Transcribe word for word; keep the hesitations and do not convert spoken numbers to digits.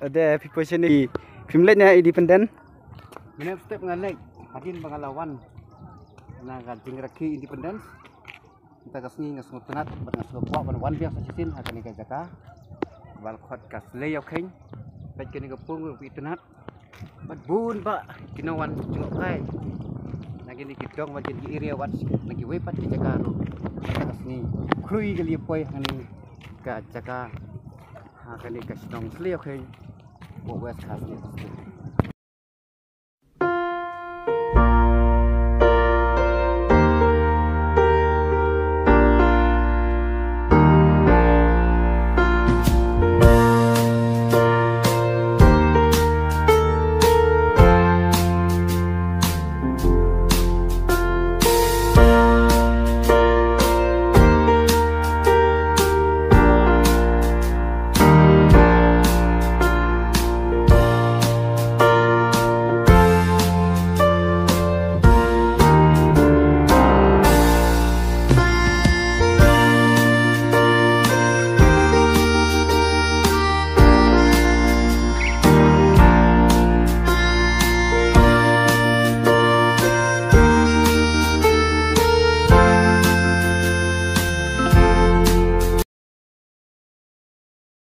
Te phi poi shane, phim leit na Independence? Mynne step nga leit, hadien ba nga la wan na ka jingrakhe Independence. Mynta ka sngi nga sngewtynnat bad nga sngewkwah ban wan biang sa shisien ha kane ka jaka ba la khot ka Sleikheiñ. Peit kane ka pung ruh phi tynnat. Bad bun bah ki nongwan jngohkai na kine ki dong bad kine ki area, wat na kiwei pat ki jaka ruh. Mynta ka sngi khlem ka leit poi hangne ka jaka, ha kane ka shnong Sleikheiñ, West Khasi Hills.